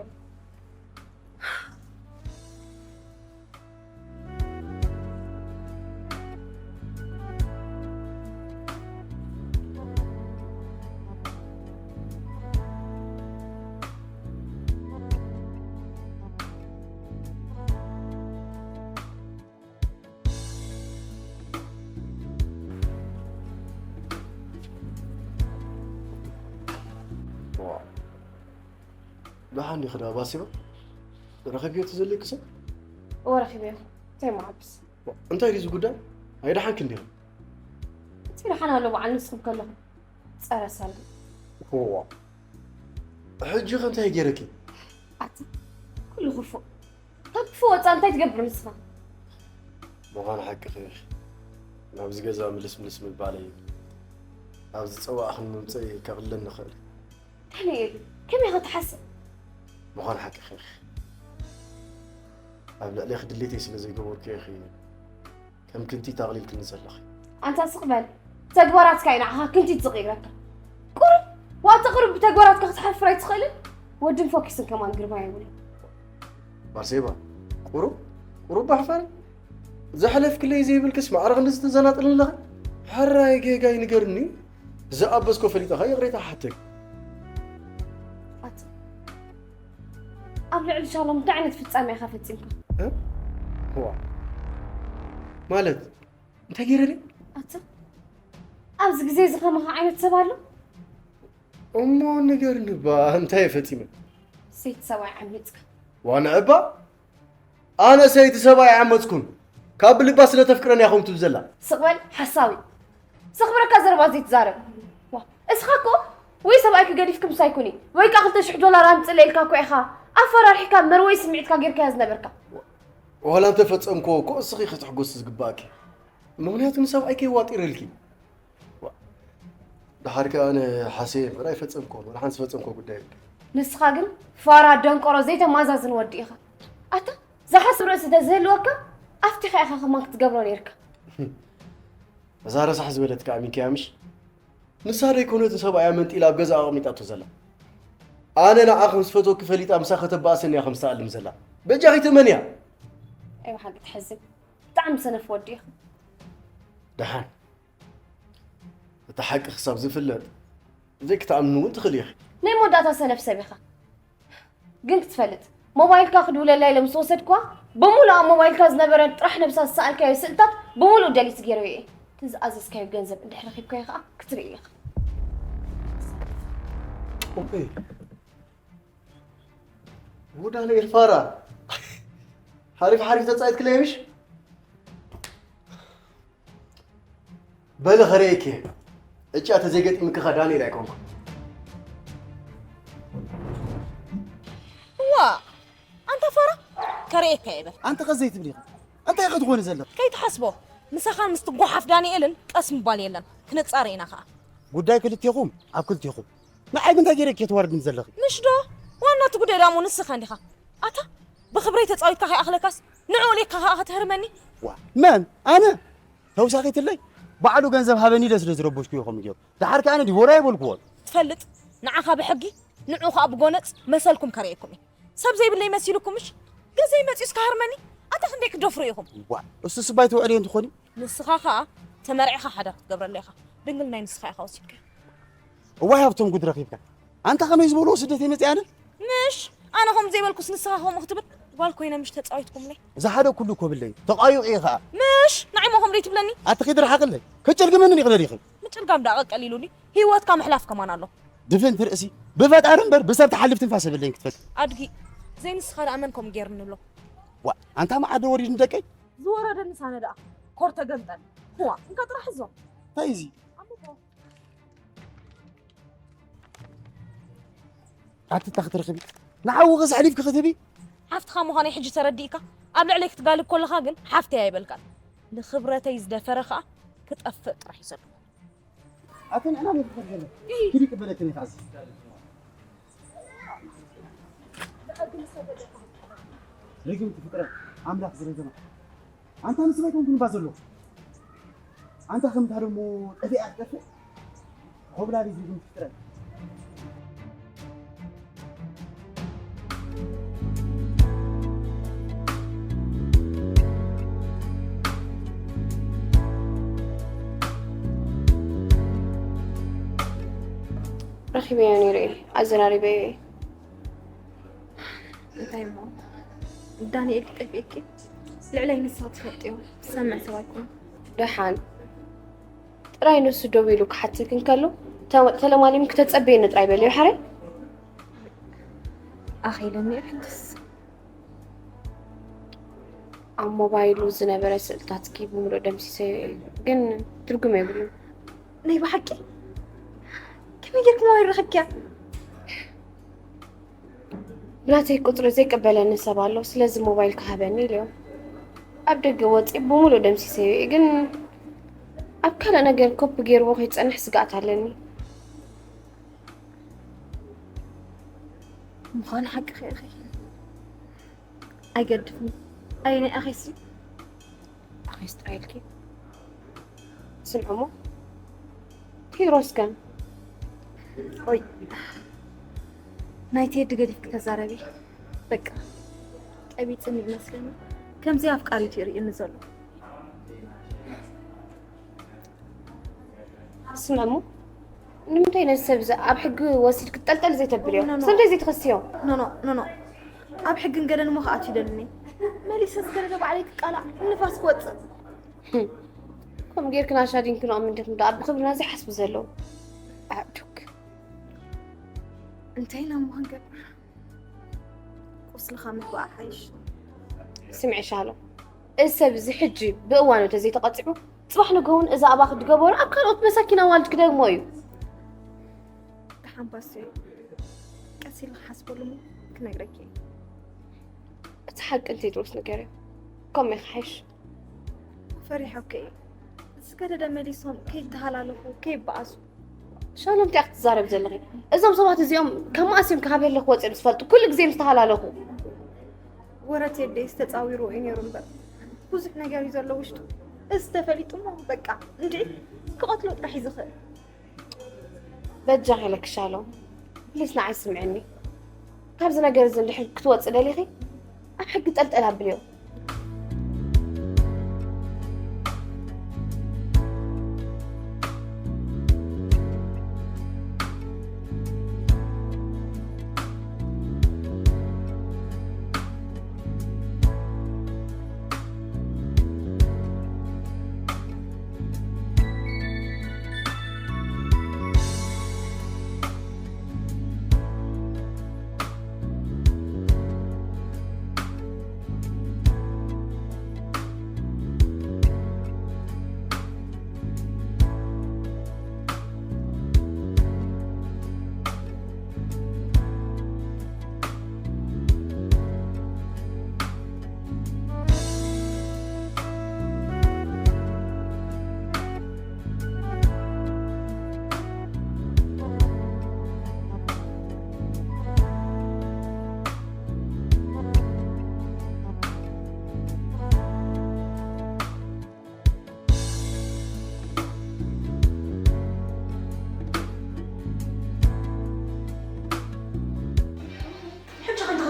ዋው። ደሓን ዲኺ ደኣ ባሲሮ? ረኺብዮ እቲ ዘድልየኪ ሰብ? እወ ረኺበዮ። እንታይ እሞ ዓብስ? ዋ፣ እንታይ ድዩ እዚ ጉዳይ? ኣይደሓንክን ዲኺ? እቲ ደሓን ኣሎ በዓል ንስኹም ከለኹም። ጸረ ሰላም። ዋ። ሕጂ ኸ እንታይ ገይረኪ? ኣታ ኩሉ ክፉእ። ካብ ክፉእ ወጻኢ እንታይ ትገብር ንስኻ? ምዃኑ ሓቅኺ ኢኺ። ናብዚ ገዛ ምልስ ምልስ ምባለይ፣ ኣብ ዝጸዋዕኽኒ ምምጸኢ ከቕልለኒ ይኽእል። ዳንኤል፣ ከመይ ኢኻ ትሓስብ? ምዃኑ ሓቅኺ ኢኺ። ኣብ ልዕሌኺ ድሌተይ ስለ ዘይገበርኩ ኢኺ ከም ክንቲት ኣቕሊልክኒ ዘለኺ። ኣንታ ስቕ በል። ተግባራትካ እዩ ንዓኻ ክንቲት ዝቕይረካ። ቁሩብ፣ ዋእ፣ ተቕርብ ብተግባራትካ ክትሓፍር ኣይትኽእልን? ወድን ፎኪስን ከማን ግርማ የብሉን። ባርሴባ፣ ቁሩብ፣ ቁሩብ ኣሕፈረ። ዘሕለፍክለይ ዘይብልክስ ማዕረ ክንድዚ ትዘናጥልኒ ኣለኺ? ሕራይ ጌጋይ ንገርኒ። ዝኣበስኮ ፈሊጠኻ ይቕሬታ ሓተክ። ኣታ፣ ኣብ ልዕሊ ሻሎም እንታይ ዓይነት ፍጻሜ ኢኻ ፈጺምካ? እ? ዋ። ማለት፣ እንታይ ገይረ ድየ? ኣታ፣ ኣብዚ ግዜ እዚ ከማኻ ዓይነት ሰብ ኣሎ? እሞ ንገርኒ እባ፣ እንታይ እየ ፈጺመ? ሰይቲ ሰብኣይ ዓሚጽካ። ዋ ንዕባ፣ ኣነ ሰይቲ ሰብኣይ ኣይዓመጽኩን። ካብ ልባ ስለ ተፍቅረኒ እያ ከምኡ ትብል ዘላ። ስቕ በል ሓሳዊ። ዘኽብረካ ዘረባ ዘይትዛረብ። ዋ፣ እስኻ እኮ ወይ ሰብኣይኪ ገዲፍኪ ምሳይ ኩኒ፣ ወይ ከኣ ክልተ ሽሕ ዶላር ኣምጽእለይ ኢልካ እኮ ኢኻ ኣፈራሪሕካ መርወይ ስምዒትካ ጌርካያ ዝነበርካ። ዋላ እንተፈጸምክዎ እኮ እስኺ ክትሕጎሲ ዝግባእኪ። ምኽንያቱ ንሰብኣይኪ የዋጢረልኪ። ዋ፣ ደሓር ከኣ ኣነ ሓሰየ እምበር ኣይፈጸምክዎን፣ ወላ ሓንቲ ዝፈጸምክዎ ጉዳይ የለን። ንስኻ ግን ፋራ፣ ደንቆሮ፣ ዘይተማዛዝን ወዲ ኢኻ። ኣታ፣ ዝሓስብ ርእሲ እንተዝህልወካ፣ ኣፍቲኻ ኢኻ ከማን ክትገብሮ ነይርካ። እዛ ረሳሕ ዝበለት ከኣ ኣሚንካያ ምሽ? ንሳ ደይኮነት ንሰብኣያ መንጢላ ኣብ ገዛ ኣቐሚጣቶ ዘላ። ኣነ ንዓ ከም ዝፈትወኪ ፈሊጣ ምሳኺ ከተባእሰኒ እያ ከም ዝተኣልም ዘላ። በጃኺ ትእመንያ። ኣይ ብሓቂ ተሕዝን። ብጣዕሚ ሰነፍ ወዲ ኢኻ። ደሓን። እቲ ሓቂ ክሳብ ዝፍለጥ ዘይክትኣምኒ እውን ትኽእሊ ኢኺ። ናይ መወዳእታ ሰነፍ ሰብ ኢኻ። ግን ክትፈልጥ፣ ሞባይልካ ክድውለላ ኢለ ምስ ወሰድኳ፣ ብምሉእ ኣብ ሞባይልካ ዝነበረ ጥራሕ ነብሳ ዝሰኣልካዮ ስእልታት ብምሉእ ደሊት ገይረዮ እየ። እቲ ዝኣዘዝካዮ ገንዘብ እንድሕር ረኺብካዮ ከኣ ክትርኢ ኢኻ። ኦይ፣ ዳንኤል ፋራ፣ ሓሪፍ ሓሪፍ ተጻይትክለይ ምሽ? በለ ኸርእየኪ። እጫ ተዘይገጢምክኻ ዳንኤል ኣይኮንኩ። ዋ፣ ኣንታ ፋራ፣ ከርእየካ እየ በል። ኣንተ ኸ ዘይትብሊ ኢኺ። እንታይ ኢኺ ትኾኒ ዘለኺ? ከይትሓስቦ፣ ምሳኻን ምስቲ ጓሓፍ ዳንኤልን ቀስ ምባል የለን። ክንጻረ ኢና ኸኣ። ጉዳይ ክልቴኹም ኣብ ክልቴኹም። ንዓይ ግን እንታይ ገይረኪ እየ ተዋርድኒ ዘለኺ? ምሽ ዶ? ዋና እቲ ጉዳይ ዳሞ ንስኻ እንዲኻ። ኣታ፣ ብኽብረይ ተጻዊትካ ከይኣኽለካስ፣ ንዕኡ ሌካ ኸኣ ከተህርመኒ? ዋ፣ መን? ኣነ? ተውሳኺትለይ? ባዕሉ ገንዘብ ሃበኒ ኢለ ስለ ዝረበሽኩ እዩ ከምኡ ገይሩ። ደሓር ከኣ ኣነ ዲቦራ ኣይበልኩዎን። ትፈልጥ፣ ንዓኻ ብሕጊ፣ ንዑ ኸኣ ብጎነጽ መሰልኩም ከርእየኩም እየ። ሰብ ዘይብለይ መሲሉኩም ምሽ? ግዜ መጺኡስ ክሃርመኒ? ኣታ ክንደይ ክትደፍሩ ኢኹም? ዋ፣ እሱ ስባይ ትውዕልዮ እንትኾኒ? ንስኻ ኸኣ ተመርዒኻ ሓዳር ክትገብረለይ ኢኻ። ድንግልናይ ንስኻ ኢኻ ወሲድካዮ። እዋይ ሃብቶም ጉድ ረኺብካ። ኣንታ ከመይ ዝበልዎ ስደት እየ መጺኣ ኣነ? ምሽ! ኣነ ከምኡ ዘይበልኩስ ንስኻ ከምኡ ክትብል? ጓል ኮይነ ምሽ ተጻዊትኩምለይ? ዝሓደግኩሉ እኮ ብለይ። ተቓዩቕ እየ ኸኣ። ምሽ! ንዓይ እሞ ከምኡ ደይትብለኒ? ኣቲ ኺዲ ርሓቕለይ። ከጨልግመኒ ዲኺ ደሊኺ? ምጭልጋም ደኣ ቀቀል ኢሉኒ። ህይወትካ ምሕላፍ ከማን ኣሎ። ድፍንቲ ርእሲ። ብፈጣሪ እምበር ብሰብ ትሓልፍ ትንፋስ የብለይን ክትፈልጢ። ኣድጊ። ዘይንስኻ ደኣ መን ከምኡ ገይርኒ ኣሎ? ዋ! ኣንታ መዓዶ ወሪድኒ ደቀይ? ዝወረደንስ ኣነ ደኣ። ኮር ተገምጠል። ዋ! እንካ ጥራሕ እዞም። እንታይ እዚ? ኣቲ እንታይ ክትረኽቢ? ንሓውኺ ዘሕሊፍኪ ክትህቢ? ሓፍትኻ ምዃነይ ሕጂ ተረዲእካ? ኣብ ልዕለይ ክትጋልብ ከለኻ ግን ሓፍተይ ኣይበልካን። ንኽብረተይ ዝደፈረ ኸኣ ክጠፍእ ጥራሕ እዩ ዘለዎ። ኣቲ ንዕና መን ክፈር ዘሎ? ኪዲ ቅበለኪ ነይ ከኣዚ። ርግምቲ ፍጥረት ኣምላኽ ዝረገማ። ኣንታ ንስኻ ኣይኮንኩን እባ ዘለኹ። ኣንታ ከምታ ደሞ ጠፊኣ ትጠፍእ ኮብላሊ ዝብል ፍጥረት። ረኺበዮ ነይረ እየ፣ ኣዘራሪበዮ እየ። እንታይ እሞ ዳንኤል ክጠፍኤኪ ልዕለይ ንስኺ ትፈልጥዮ ዝሰምዕ ሰብ ኣይኮነ። ደሓን ጥራይ ንሱ ደው ኢሉ ክሓተኪ እንከሎ ተ- ተለማሊምኪ ተጸበየኒ ጥራይ በልዮ ሓራይ። ኣኺሉኒ ሕጅስ ኣብ ሞባይሉ ዝነበረ ስእልታትኪ ብምሉእ ደምሲሰዮ እየ፣ ግን ትርጉም የብሉን። ናይ ብሓቂ ከመይ ጌርኪ ሞባይል ረኺብክያ? ብናተይ ቁጽሪ ዘይቅበለኒ ሰብ ኣሎ፣ ስለዚ ሞባይልኪ ሃበኒ ኢለዮ። ኣብ ደገ ወጺ ብምሉእ ደምሲሰዮ እየ፣ ግን ኣብ ካልእ ነገር ኮፒ ገይርዎ ከይጸንሕ ስግኣት ኣለኒ። ምዃኑ ሓቅኺ ኢኺ። ኣይገድፍን። ኣየናይ ኣኼሲ? ኣኼስ ጥራይ ኢልኪ። ስምዒ እሞ ቴድሮስ ከ? ኦይ ናይ ቴዲ ገዲፍኪ ተዛረቢ። በቃ ጠቢጽኒ ይመስለኒ። ከምዚ ኣፍቃሪቱ ይርእየኒ ዘሎ። ስምዒ እሞ ንምንታይ ነዚ ሰብ እዚ ኣብ ሕጊ ወሲድኪ ጠልጠል ዘይተብልዮ? ስለምንታይ ዘይትኽስዮ? ኖ ኖ ኖ ኖ ኣብ ሕግን ገለን እሞ ክኣቱ ይደልኒ። መሊሰ ዝገደደ ባዕለይ ክቃላዕ ንፋስ ክወጽእ። ከምኡ ጌርክን ኣሻዲንክንኦም እንዲኹም ደኣ ብኽብርና ዘይሓስቡ ዘለዉ ኣዕዱግ። እንታይ ኢና እሞ ክንገብር? ቁስልኻ ምግባእ ሓይሽ። ስምዒ ሻሎ፣ እዚ ሰብ እዚ ሕጂ ብእዋኑ ተዘይተቐጺዑ ጽባሕ ንግሆ እውን እዛ ኣባኺ ዝገበሮ ኣብ ካልኦት መሳኪን ኣዋልድ ክደግሞ እዩ። ደሓን ባሱ እዩ። ቀስ ኢለ ክሓስበሉ እሞ ክነግረኪ እየ። እቲ ሓቂ ንቴድሮስ ንገርዮ። ከምኡ እዩ ክሓይሽ። ፈሪሐ እኮ እየ። ዝገደደ መሊሶም ከይተሃላለኹ ከይበኣሱ። ሻሎም እንታይ ክትዛረብ ዘለኺ? እዞም ሰባት እዚኦም ካብ መኣስ እዮም ካብ ህልኽ ወፂኦም ዝፈልጡ? ኩሉ ግዜ ምስ ተሃላለኹ። ወረ ቴዲ ዝተፃዊርዎ እዩ ነይሩ እምበር ብዙሕ ነገር እዩ ዘሎ ውሽጡ። እዚ ተፈሊጡ እሞ በቃ እንድዒ ክቐትሎ ጥራሕ እዩ ዝኽእል። በጃኺ ለክሻሎ ፕሊስ ንዓይ ስምዕኒ። ካብዚ ነገር እዚ እንድሕር ክትወፂ ደሊኺ ኣብ ሕጊ ጠልጠል ኣብልዮ።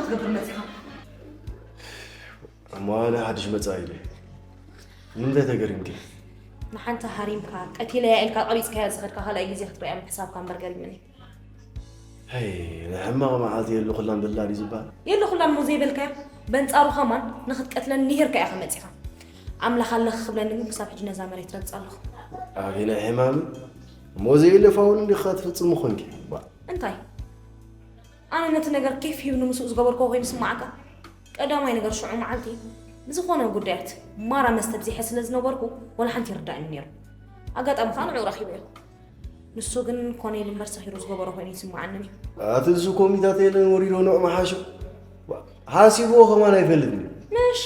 ክትገብር መጺኻ? እሞ ኣነ ሓድሽ መጻኢ ኢለ። ንምንታይ ተገሪምኪ? ንሓንቲ ሃሪምካ፣ ቀቲለያ ኢልካ ቀቢጽካያ ዝኸድካ ካልኣይ ግዜ ክትሪኣ ምሕሳብካ እምበር ገሪምኒ። ሄይ፣ ናይ ሕማቕ መዓልቲ የለኹላን በላ ድዩ ዝበሃል? የለኹላን እሞ ዘይበልካያ፣ በንጻሩ ኸማን ንኽትቀትለኒ ንሂርካ ኢኻ መጺኻ። ኣምላኽ ኣለኺ ክብለኒ ግን ክሳብ ሕጂ ነዛ መሬት ረግጻ ኣለኹ። ኣበይ ናይ ሕማም? እሞ ዘየለ ፋውል እንዲኻ ትፍጽም ምኾንኪ። ባ- እንታይ? ኣነ ነቲ ነገር ኬፍ ሂብኒ ምስኡ ዝገበርክዎ ኮይኑ ይስምዓካ? ቀዳማይ ነገር ሽዑ መዓልቲ ብዝኾነ ጉዳያት ማራ መስተ ብዚሐ ስለ ዝነበርኩ ወላ ሓንቲ ይርዳእኒ ነይሩ። ኣጋጣሚ ከኣ ንዕኡ ረኺበዮ። ንሱ ግን ኮነ ኢሉ እምበር ሰኺሩ ዝገበሮ ኮይኑ ይስምዓኒ ነይሩ። ኣቲ እዚ ኮሚታት የለን ወሪዶ ንዑ መሓሾ። ሓሲብዎ ከማን ኣይፈልጥን እዩ። ምሽ?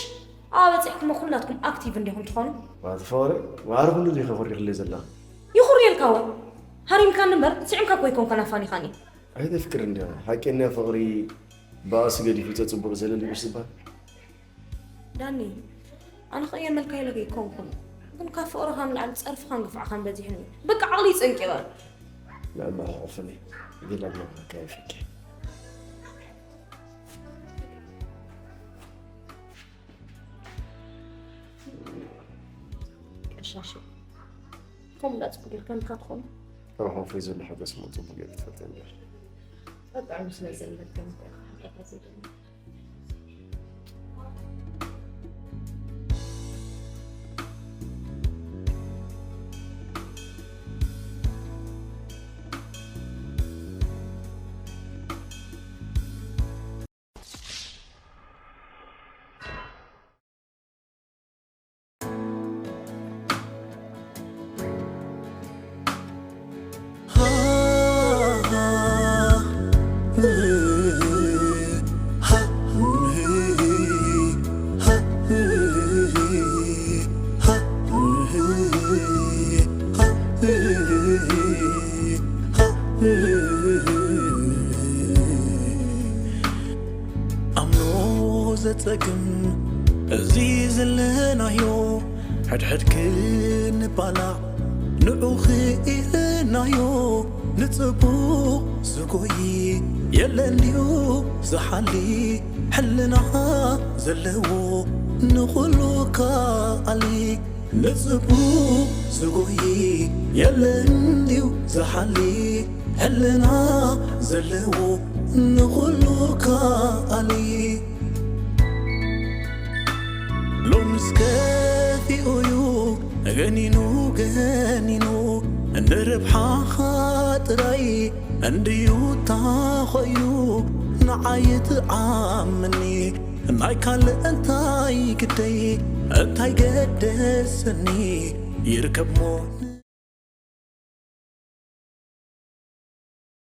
ኣብ በጺሕኩሞ ኩላትኩም ኣክቲቭ እንዲኹም ትኾኑ። ኣቲ ፍቕረይ፣ ማዕረ ኩሉ ዲኺ ፈሪኽለይ ዘለኺ? ይኹርየልካ እወ። ሃሪምካኒ እምበር ስዒምካ እኮ ኣይኮንካን ኣፋኒኻኒ። ኣይተፍቅር እንዲያ። ሓቀኛ ፍቕሪ ብኣሱ ገዲፉ ጸጽቡቕ ዘለል ይብሽ ዝበሃል። ዳኒ፣ ኣነ ኸየመልካ ኢለ ከይኮንኩን፣ ግን ካብ ፍቕርኻ ንላዕሊ ጸርፍኻን ግፍዕኻን በዚሕኒ። በቃ ዓቕሊ ይጸንቂቐ። ንዕማ ዕፍኒ፣ ጌላ ብለካ ከይፍኪ። ቀሻሽ፣ ከምኡ እንዳጽቡቕ ጌርካ እንካ ትኾኑ። ኣብ ሓንፎይ ዘሎ ሓጎስ እሞ ጽቡቕ ጌርካ ትፈልጥ እንዲኻ። ብጣዕሚ ስለ ዘለካ እንታይ ሓጢኣት ዘይብለካ። ኣምኖ ዘጸግም እዚ ዘለናዮ ሕድሕድ ክንባላዕ ንዑ ክኢልናዮ ንጽቡቕ ዝጎይ የለን ድዩ ዝሓሊ ሕልና ዘለዎ ንኹሉ ከኣሊ ንጽቡቕ ዝጎይ የለን ድዩ ዝሓሊ ሕልና ዘለዎ ንኹሉ ከኣሊ ሎምስ ከፊኡ'ዩ ገኒኑ ገኒኑ ንረብሓኻ ጥራይ እንድዩ ታኾዩ ንዓይ ትዓምኒ ናይ ካልእ እንታይ ግደይ እንታይ ገደሰኒ ይርከብሞ